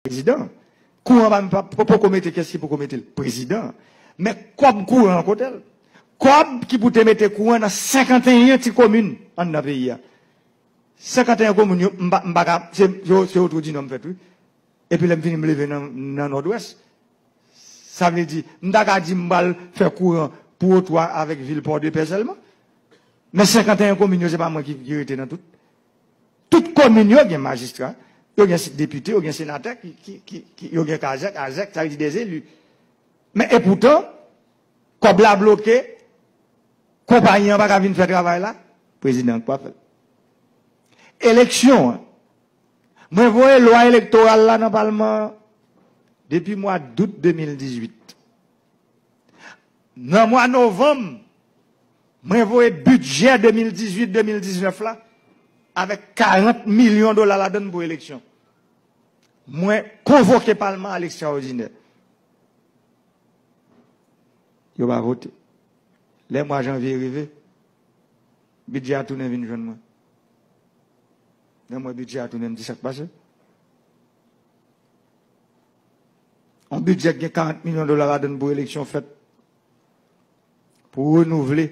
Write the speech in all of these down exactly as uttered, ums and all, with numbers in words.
Prezidan. Kouran pa, pa, pa, poko mete, kiyès ki poko mete l? Prezidan. Men kòb kouran an kote l? Kòb ki pou te mete kouran nan senkanteyen ti komin anndan peyi a. Senkanteyen komin yo, m pa, m pa ka, se, se, se Otwodinò m fèt, wi. Epi lè m vini, m leve nan, nan Nòdwès. Sa vle di, m ta ka di m pral fè kouran pou Otwa avèk vil Pòdepè sèlman. Men senkanteyen komin yo, se pa mwen ki, ki rete nan tout. Tout komin yo gen majistra, yo gen depite, yo gen senatè, ki, ki, ki, ki, yo gen kazèk, azèk, sa vle di dèzeli. Men epoutan, kòb la bloke, konpayi an pa ka vin fè travay la, prezidan an k pa fè l. Eleksyon an, mwen voye lwa elektoral la nan palman an depi mwa dout de mil dizuit. Nan mwa novanm, mwen voye bidjè de mil dizuit, de mil diznèf la avèk karant milyon dola ladan l pou eleksyon. Mwen konvoke palman a lestraòdinè. Yo pa vote. Lè mwa janvye rive, bidjè a tounen vin jwenn mwen. Lè m wè bidjè a tounen, m di, "Sa k pase?" Yon bidjè ki gen karant milyon dola ladan l pou eleksyon fèt, pou renouvle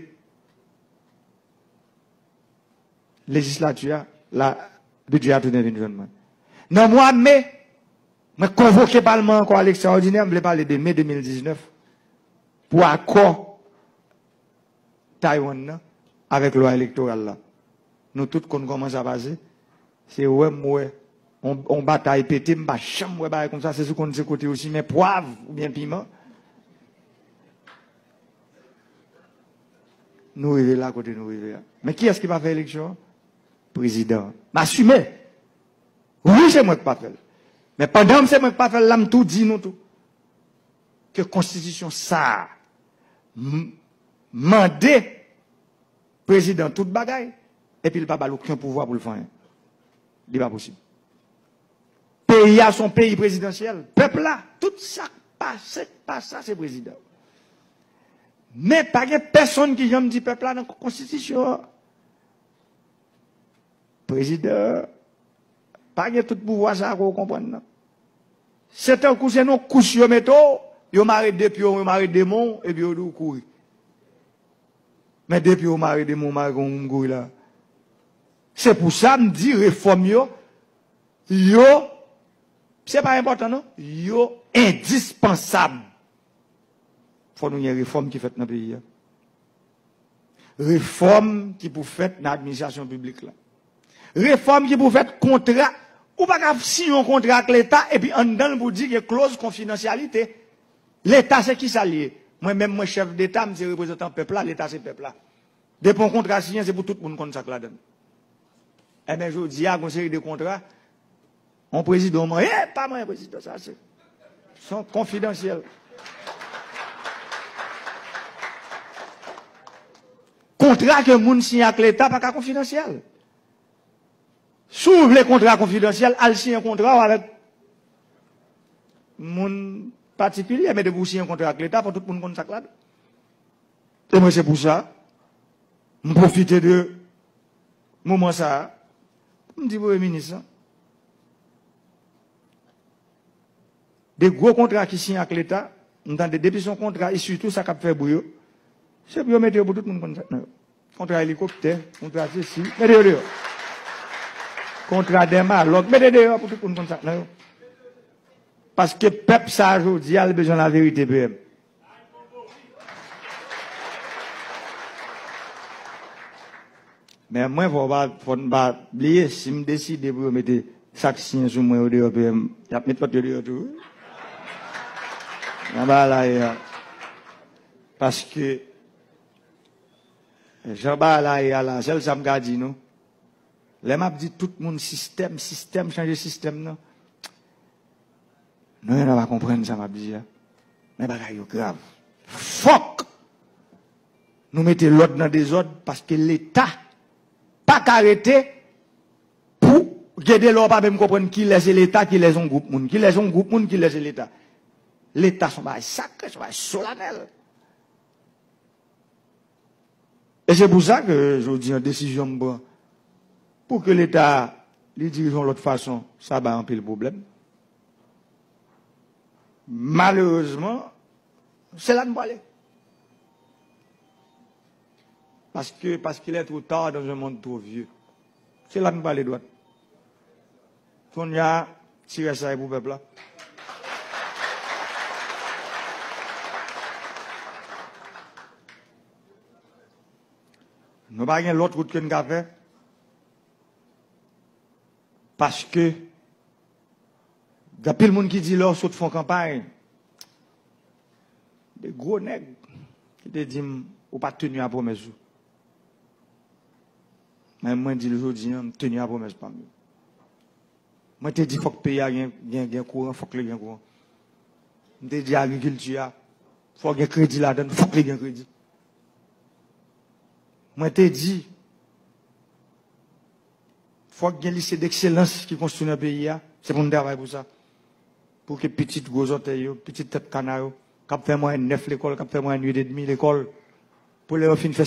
lejislati a, la, bidjè a tounen vin jwenn mwen. Nan mwa me, mwen konvoke palman ankò a lestraòdinè, m vle pale de me de mil diznèf, pou akò Taiwan nan avèk lwa elektoral la. Nou tout konn kòman sa pase. Se wè m wè on, on batay pete, m pa janm wè bagay konsa, se sou konn se kote yo simen pwav oubyen piman. Nou rive la kote nou rive a. Men kiyès ki pa fè eleksyon an? Prezidan an. M asime. Wi, se mwen k pa fè l. Men pandan se mwen k pa fè l la, m tou di nou tou ke konstitisyon sa a m-, mande prezidan tout bagay, epi l pa ba l okenn pouvwa pou l fè anyen. Li pa posib. Peyi a se yon peyi prezidansyèl. Pèp la, tout sa k pase, k pa sa, se prezidan. Men pa gen pèsonn ki janm di pèp la nan konstitisyon an, prezidan pa gen tout pouvwa sa a ke w konprann nan. Se tankou se nan kous yo mete w, yo mare de pye w, yo mare de men w, epi yo di w kouri. Men de pye w mare, de men w mare, kòman w kouri la? Se pou sa m di refòm yo, yo, se pa enpòtan non, yo endispansab. Fò nou gen refòm ki fèt nan peyi a. Refòm ki pou fèt nan administrasyon piblik la. Refòm ki pou fèt kontra. Ou pa ka siyen yon kontra ak Leta epi anndan l pou di gen kloz konfidansyalite. Leta se kisa l ye? Mwen menm mwen chèf deta, m se reprezantan pèp la, Leta se pèp la. Depi yon kontra siyen, se pou tout moun konn sa k ladan l. Enben, jodi a, gen yon seri de kontra, yon prezidan manyen, pa manyen prezidan, sa se, se konfidansyèl. Kontra ke moun siyen ak Leta pa ka konfidansyèl. Si w vle kontra konfidansyèl, al siyen kontra w avèk moun patikilye, men depi w siyen kontra ak Leta, fò tout moun konn sa k ladan. E mwen, se pou sa, m pwofite de moman sa a, pou m di Premye Minis lan, de gwo kontra ki siyen ak Leta, m tande depi se yon kontra, e sitou sa k ap fè bri yo, se pou yo mete yo pou tout moun konn sa k nan yo. Kontra elikoptè, kontra sesi, mete yo deyò. Kontra dèmalòg, mete deyò pou tout moun konn sa k nan yo. Paske pèp sa a jodi a, l bezwen laverite, P M. Men mwen, fò pa, fò n pa bliye, si m deside pou yo mete sa k siyen sou mwen yo deyò, P M, y ap met lòt yo deyò tou, wi. Nan bagay la ye a. Paske, jan bagay la ye a la, sèl sa m ka di nou, lè m ap di tout moun sistèm, sistèm, chanje sistèm nan, nou menm nou pa konprann sa m ap di a. Men bagay yo grav. Fòk nou mete lòd nan dezòd, paske Leta pa ka rete pou gen de lè w pa menm konprann kilè se Leta, kilè se yon gwoup moun, kilè se yon gwoup moun, kilè se Leta. Leta se yon bagay sakre, se yon bagay solanèl. E se pou sa ke jodi an, desizyon m pran pou ke Leta li dirije yon lòt fason, sa bay anpil pwoblèm. Malerezman, se la n prale. Paske, parce qu'il est trop tard dans un monde trop vieux. Se la n prale dwat. Kounye a, ti rès la e pou pèp la. Nou pa gen lòt wout ke n ka fè. Paske gen anpil moun ki di lè w sot fè yon kanpay, de gwo nèg ki te di m ou pa teni a pwomès ou. Men mwen di l jodi a, m teni a pwomès pa m yo. Mwen te di fòk peyi a gen, gen, gen kouran, fòk li gen kouran. M te di agrikilti a, fòk gen kredi ladan l, fòk li gen kredi. Mwen te di fòk gen lise dekselans ki konstwi nan peyi a, se pou n travay pou sa. Pou ke pitit gwo zòtèy yo, pitit tèt kana yo, k ap fè mwayèn nèf lekòl, k ap fè mwayèn uit edmi lekòl, pou lè yo fin fè